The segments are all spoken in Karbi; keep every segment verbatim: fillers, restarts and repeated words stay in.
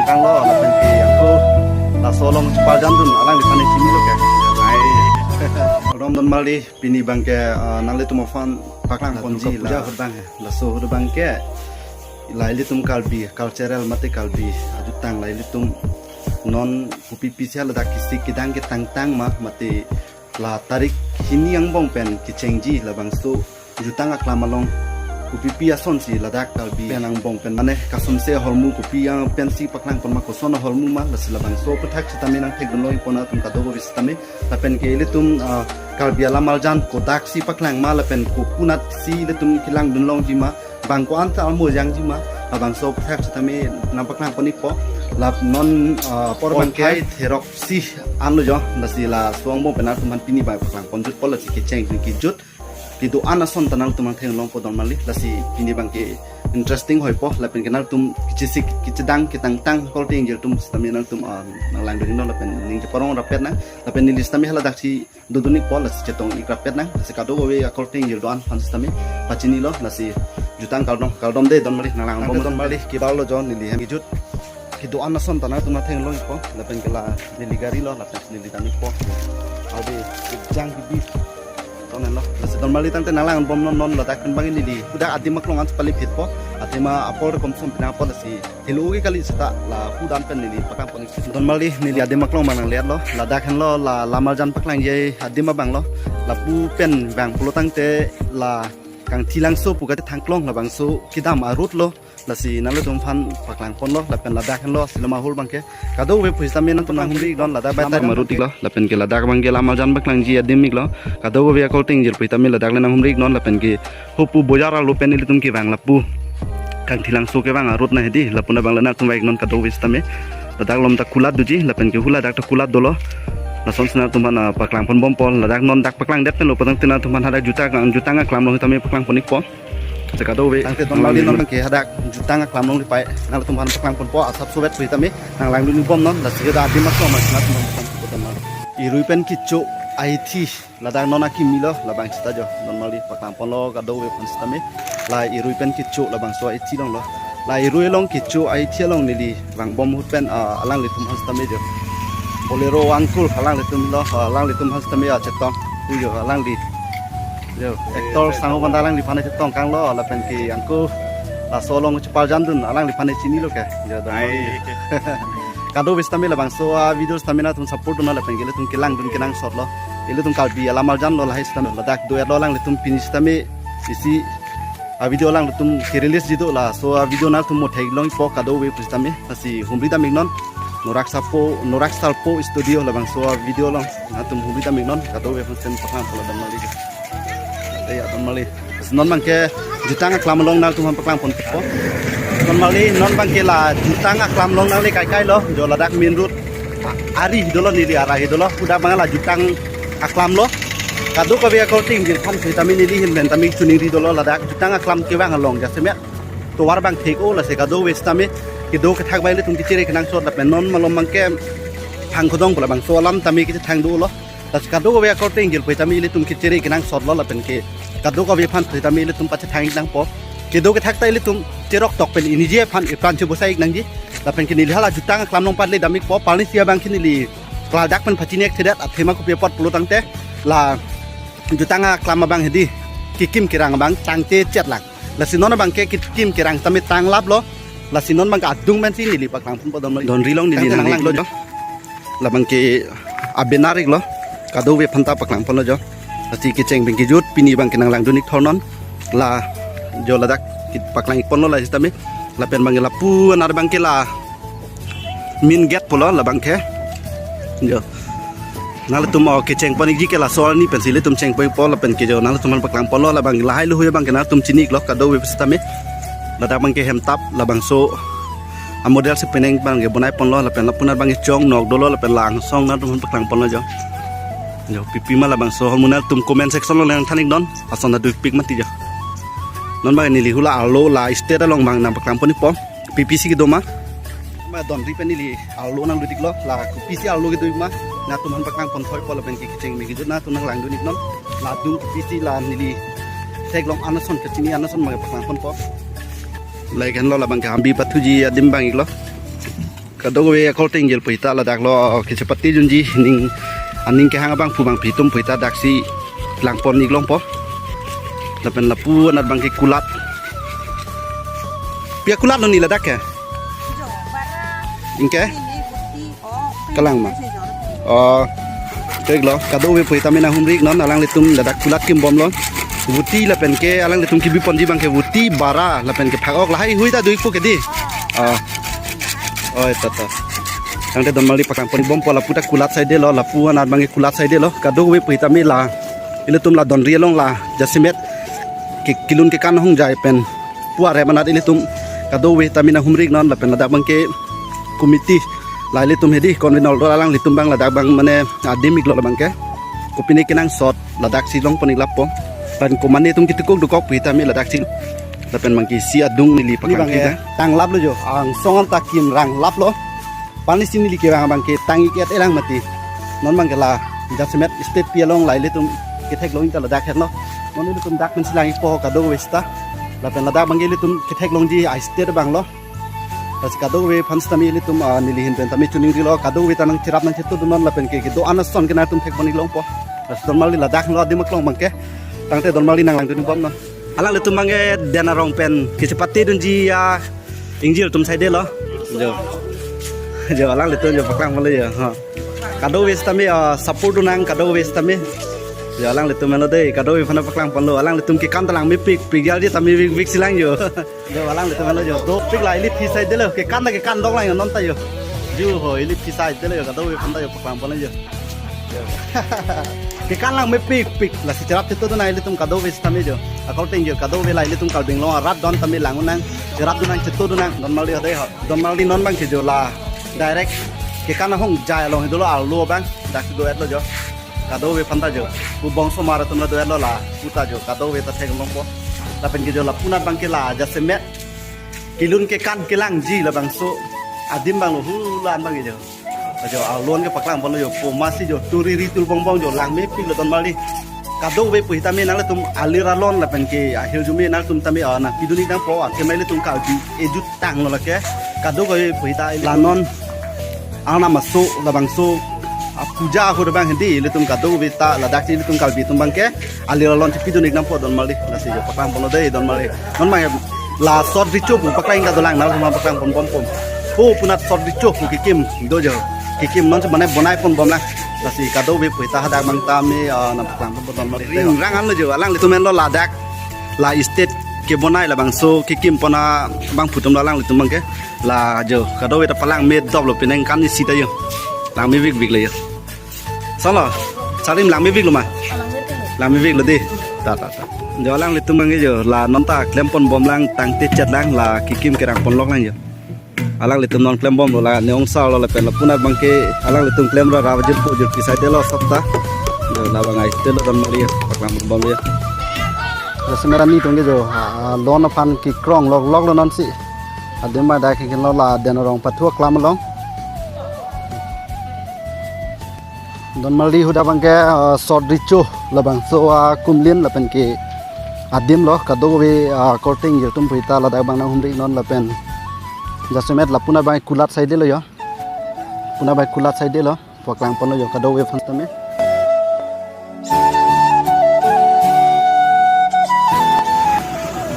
Kanglo, lapen ke angko laso along cheparjandun alangliphan chinilo ke. Ai. Kardom donmarli, pini abangke, ah, nanglitum aphan paklangponji la ahut abang he. Laso ahut abangke la ilitum Karbi cultural mate Karbi ajutang la ilitum non kopi pisi ladak kesik kedang ketangtang ma mate la tarik hini angbong pen kechengji labangso jutang aklam along kopipi asonsi ladak Karbi pen angbong pen mane kasonse ahormu kopi pensi paklangpon ma, koson ahormu ma, lasi labangso aphuthak sitame nangthekdunlo ipon atum kadokave sitame. Lapen ke ilitum, ah, Karbi alamarjan kodaksi paklang ma lapen kokunatsi ilitum kelangdun longji ma, bang ko-an ta amo jangji ma, labangso aphuthak sitame nangpaklangpon ikpo. Lap non, ah, apor abangke thai theroksi anlo jo, lasi laso angbong pen nangtum aphan pini abang paklangponjutpo, lasi kecheng kejut kedo-an ason ta nangtum aphan theklongpo donmarli, lasi pini abangke interesting hoipo, lapen ke nangtum kechesik kechedang ketangtang akorte ingjir atum sitame nangtum, ah, nanglangdun iknon lapen ning cheparong rappet nang, lapen neli sitame haladaksi dodun ikpo, lasi chetong ik rappet nang, lasi kadokave akorte ingjir do-an aphan sitame pachinilo, lasi jutang kardom, kardom dei donmarli, nanglangbom donmarli, kebarlo jo neli hem kejut kedo-an ason ta nangtum aphan theklong ikpo, lapen ke la neli gari lo, lapen neli dam ikpo. Ade kejang kebi. Tonlo, lasi donmarli tangte nanglangbomnon, non ladak pen abang neli hadak adim aklong ansi pali phitpo. Athema apor komsom pina apor lasi helo ke kali seta la hadak pen neli paklangpon ik. Donmarli neli adim aklong abang nangletlo. Ladak henlo la alamarjan paklangji adim abanglo. Lapu pen abang pulo tangte la Kangthilangso pu kachethang aklong labangso kedam arut lo. Lasi nanglitum aphan paklangponlo, lapen ladak henlo Siloma Hall abangke. Kadokave pusitame nangtum nanghumri iknon, ladak bai ta arut iklo, lapen ke ladak abangke alamarjan paklangji adim iklo. Kadokave akorte ingjir pusitame ladak le nanghumri iknon, lapen ke hopu bojar arlo pen ilitum kevang lapu Kangthilangso kevang arut na hedi, lapu na abang le nangtum vang iknon kadokave sitame. Ladak along ta kulat doji, lapen ke hula dak ta kulat dolo. Lasonsi nangtum aphan, ah, paklangponbompo, ladak non dak paklangdet pen lo pu tangte nangtum aphan hadak jutang, jutang aklam along sitame paklangpon ikpo. Lasi kadokave. Tangte donmarli, non abangke hadak jutang aklam along lipai nangtum aphan paklangponpo, asapso vet pusitame nanglangdun ikbomnon, lasi hadak adim aklong abang nangtum aphan paklangponpo donmarli. Irui pen kecho aithi ladak non akimi lo, labang seta jo donmarli paklangponlo kadokave aphan sitame. La irui pen kecho labangso aithi along lo. La irui along kecho aithi along neli vangbom ahut pen, ah, alanglitum aphan sitame jo Bolero uncle alanglitum lo, ah, alanglitum aphan sitame, ah, chetong. Pu jo alangli jo actor Sango Panda alangliphan chetong kanglo, lapen ke angko laso along cheparjandun alangliphan chinilo ke. Jo donmarli. Ai. Kadokave sitame labangso avideo sitame nangtum support dun lapen ke ilitum kelangdun kenangsot lo. Ilitum Karbi alamarjan lo, lahai sitame ladak do-etlo alanglitum pini sitame isi avideo alanglitum kerelease ji do, laso avideo nangtum mo theklong ikpo kadokave pusitame. Lasi humri dam iknon Norak Sarpo, Norak Sarpo Studio labangso avideo along nangtum humri dam iknon, kadokave aphan sitame paklangponlo donmarli. Eh, ya, donmarli. Non abangke jutang aklam along nangtum aphan paklangponpo. Donmarli, non abangke la jutang aklam along nangle kaikai lo, jo ladak main road. A-, ari hidolo, neli ara hidolo, hadak abang la jutang aklam lo. Kadokave akorte ingjir aphan sitame neli ahin pen tame chiningri dolo, ladak jutang aklam kevang along jasemet tovar abang thek-o, lasi kadokave sitame kedo kethak abang ilitum kechere kenangsot lapen non malom abangke Phangkhodong pu labangso alam tame kechethang dolo. Lasi kadokave akorte ingjir pusitame ilitum kechere kenangsot lo lapen ke kadokave aphan pusitame ilitum pachethang ik nangpo. Kedo kethak ta ilitum cherok tok pen iniji aphan ipran chebosai ik nangji. Lapen ke neli hala jutang aklam along pat le dam ikpo, parnisi abangke neli klardak pen pachini-ek thedet, athema kopi apot pulo tangte la jutang aklam abang hedi kekim kerang abang tangte chetlang. Lasi non abangke kekim kerang tame tanglaplo. Lasi non abangke adung pensi neli paklangponpo donmarli. Donri along neli nanglang iklo jo. Labangke a-banner iklo. Kadokave aphanta paklangponlo jo. Lasi kecheng pen kejut pini abangke nanglangdun ik thornon. La jo ladak paklang ikponlo la sitame. Lapen abangke lapu aner abangke la main gate pulo labangke. Jo. Nanglitum, oh, kechengpon ikji ke laso arni pensi ilitum chengpon ikpo lapen ke jo nanglitum aphan paklangponlo, labang lahai lahai abangke nangtum chini iklo kadokave pusitame. Ladak abangke hemtap labangso a-model si penang abangke bonaiponlo lapen lapu aner abangke chongnok dolo lapen la angsong nangtum aphan paklangponlo jo. Jo, pipi ma labangso ahormu nangtum comment section along nangthan iknon, ason ta dopik mati jo. Non abang neli hula arlo la stage along abang nangpaklangpon ikpo. Pipisi kedo ma. Ma donri pen neli arlo nanglut iklo, la kopisi arlo kedo ik ma nangtum aphan paklangpon thoi ikpo lapen ke kecheng pen kejut nangtum nanglangdun iknon. La adung kopisi la neli theklong an ason kachini an ason abang paklangponpo. Lahai henlo labangke Hambi pathuji adim abang iklo. Kadokave akorte ingjir pu hita ladak lo kachepate dunji ning aning kehang abangphu abangpi atum pu hita daksi langpon iklongpo. Lapen lapu anat abangke kulat. Pi akulat lo ni ladak ke? Ingke? Kalang ma? Oh. Thik lo, kadokave pu hita me nanghumri iknon, alanglitum ladak kulat kimbom lo. Vuti lapen ke alanglitum kebiponji abangke vuti, bara lapen ke phak-ok lahai hui ta do-ikpo ke dei. Ah. Oi, to to. Tangte donmarli paklangpon bompo, lapu ta kulat saide lo, lapu anat abangke kulat saide lo. Kadokave pu hita me la ilitum la donri along la jasemet ke kilun kekan ahongjai pen pu arem anat ilitum kadokave pu hita me nanghumri iknon lapen ladak abangke committee la ilitum hedi convener do alanglitum abang ladak abang mane adim iklo labangke. Kopine kenangsot ladak si longpon iklappo. Lapen komatne atum ketukok dokok pu hita me ladak si. Lapen abangke isi adung neli paklangpi abangke ta. Tanglap lo jo, angsong anta kim ranglap lo. Pani si neli kevang abangke tang ik-et elang mati. Non abangke la jasemet state pi along la ilitum ketheklong ta ladak het lo. Non ilitum dak pensi lang-ikpo kadokave seta. Lapen ladak abangke ilitum ketheklongji a-state abang lo. Lasi kadokave aphan sitame ilitum, ah, neli ahin pen tame choningri lo, kadokave ta nangcherap nangchetudun non lapen ke kedo-an ason ke nangtum thekpon iklongpo. Lasi donmarli ladak lo adim aklong abangke. Tangte donmarli nanglangdun bomnon. Alanglitum abangke Den Arong pen kachepate dunji a-ingjir atum saide lo. Jo. Jo, alanglitum jo paklangpon lo jo. Ha. Kadokave sitame, ah, support dun nang kadokave sitame. Jo, alanglitum henlo dei, kadokave aphan paklangpon lo, alanglitum kekan ta langmepik, pik jal ji tame vik vik si lang jo. Jo, alanglitum henlo jo, dopik la ili phi saide lo, kekan ta kekan dok lang jo non ta jo. Jo ho, ili phi saide lo jo, kadokave aphan ta jo paklangpon lo jo. Jo. Kekan langmepik pik, lasi cherap chetudun nang ilitum kadokave sitame jo. Akorte ingjir kadokave la ilitum Karbi Anglong arat don tame lang-un nang, cherapdun nang chetudun nang, donmarli ho dei ho. Donmarli non abangke jo la direct kekan ahongjai along he dolo arlo abang, dak do-et lo jo. Kadokave aphan ta jo. Pu bongsomar atum la do-et lo la, pu ta jo. Kadokave ta theklongpo. Lapen ke jo lapu anat abangke la jasemet kilun kekan kelangji labangso adim abang lo hula-an abangke jo. Jo, arlo an ke paklangpon lo jo. Pu masi jo, turi ri tul bongbong jo, langmepik lo donmarli. Kadokave pu hita me nanglitum alir alon lapen ke ahirjume nangtum tame, ah, nangpidun ik nangpo, ah, kemai ilitum Karbi ejut tang lo lake. Kadokave pu hita la non Arnam aso labangso apuja ahut abang hedi ilitum kadokave ta ladak si ilitum Karbi atum abangke alir alon chepidun ik nangpo donmarli. Lasi jo paklangpon lo dei donmarli. Non abang la sot richo pu paklang ta dolang, nangtum paklangpon bompo. Pu pu anat sot richo pu kekim do jo. Kekim non si mane bonai pon bom lang. Lasi kadokave pu hita hadak abang tame, ah, nangpaklangpon donmarli. Ring rang an lo jo, alanglitum henlo ladak la state kebonai labangso kekimpon abangphu atum lo alanglitum abangke. La jo, kadokave ta palangme dop lo, penang kan isi ta jo. Langmevik vik lo jo. Solo, Sarim langmevik lo ma? Langmevik lo dei. Ta, ta, ta. Jo, alanglitum abangke jo, la non ta klempon bom lang, tangte chet lang, la kekim kerangpon lok lang jo. Alanglitum non klem bom lo la, ne ong sar lo lapen lapu anat abangke, alanglitum klem ra ra jir pu jir pi saide lo sop ta. Jo, labang ai te lo donmarli, paklang bom lo jo. Jasemet arni atum ke jo, ah, lon aphan kekrong lok lok lo non si. Adim ma dak ke lo la Den Arong pathu aklam along. Donmarli hadak abangke, ah, sot richo labangso, ah, kumlin lapen ke adim lo kadokave, ah, akorte ingjir atum pu hita ladak abang nanghumri non lapen jasemet lapu anat abang kulat saide lo jo. Lapu anat abang kulat saide lo. Paklangpon lo jo kadokave aphan tame.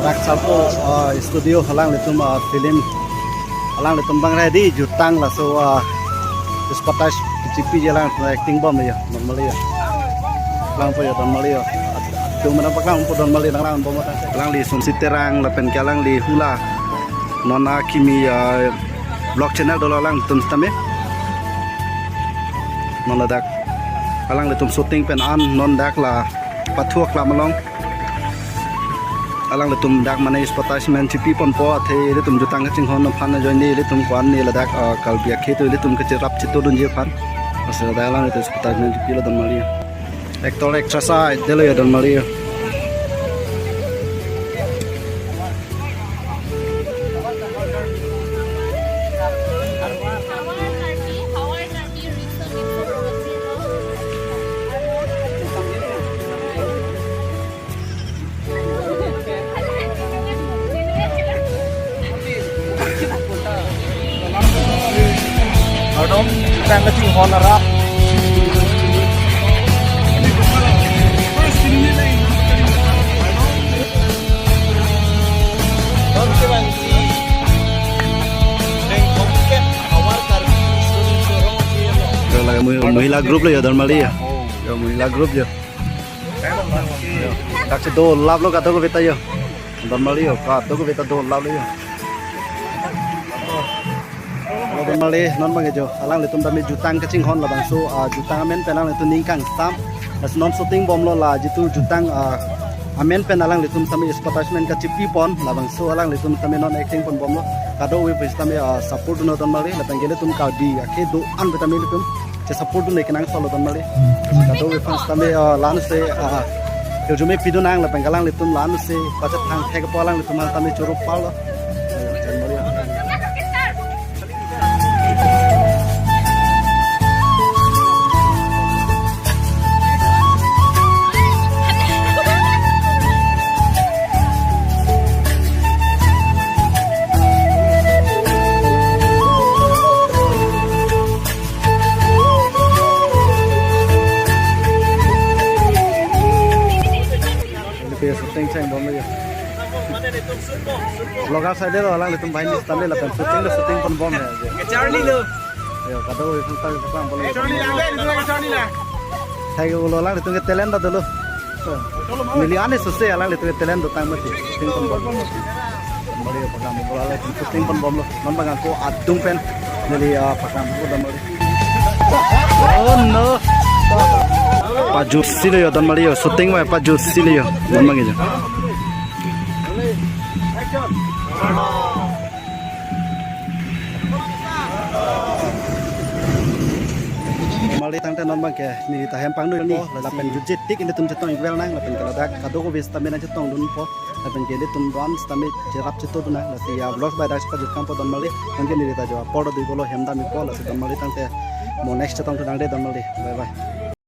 Rak Sarpo, ah, studio alanglitum, ah, film alanglitum abang ready jutang laso, ah, expertise kechipi je alang acting bom jo, donmarli jo. Langpo jo donmarli jo. Atum mana paklangpo donmarli nanglang bom ta. Alangli Sumsi Terang lapen ke alangli hula. Non akimi, ah, vlog channel dolo alangtum sitame. Non ladak alanglitum shooting pen an non dak la pathu aklam along. Alanglitum dak mane advertisement chipi ponpo athe ilitum jutang kachinghon aphan ajoine ilitum ko-an ne ladak, ah, Karbi akhei atum ilitum kacherap chetudunji aphan. Lasi ladak alanglitum advertisement chipi lo donmarli. Actor actress ai delo jo donmarli jo. Kachinghon arap. Yo, lake mui-, mohila group lo yo, Donmali yo. Yo, mohila group yo. Yo. Kache dolaplo kadokave ta yo. Donmali yo, kadokave ta dolaplo yo. Hello, Donmali, non bang jo. Alanglitum tame jutang kachinghon labangso, ah, jutang amen pen alanglitum ning kangsam. Lasi non shooting bomlo la jitu jutang, ah, amen pen alanglitum tame advertisement kachipi pon labangso alanglitum tame non acting pon bomlo. Kadokave aphan tame, ah, support dun non Donmali, lapen ke ilitum Karbi akhei do-an pen tame ilitum che-support dun-e kenangsot lo Donmali. Kadokave aphan tame, ah, la-an se, ah, kejome pidun nang lapen ke alanglitum la-an se pachethang thek apot alanglitum aphan tame choro palo. Ini pe shooting cheng bom ya. Vlogger side lo alanglitum behind this tame lapen shooting lo shooting pon bom ya. Charlie lo. Ya, kadokave aphan tame pon bom. Charlie la, Charlie la. Thank you lo alanglitum ke talent ta dolo. Neli ani sose alanglitum ke talent dotang mati. Shooting pon bom. Donmali yo pakam bom lo, shooting pon bomlo. Non bang ako adung pen. Neli, ah, pakam bom Donmali. Oh no. Pajutsi lo yo Donmali yo, shooting bai pajutsi lo yo. Non bang jo. Donmali tangte non bang ke neli ta hem pangdun ni lapen jutje tik ilitum chetong ik-wel nang lapen ke ladak kadokave sitame nangchetong dunpo. Lapen ke ilitum dance tame cherap cheto dun nang, lasi ya vlogs bai dak pajut kangpo Donmali. Tangte neli ta jo apor do bolo hem dam ikpo, lasi Donmali tangte mo next chetong thu nang de Donmali. Bye bye.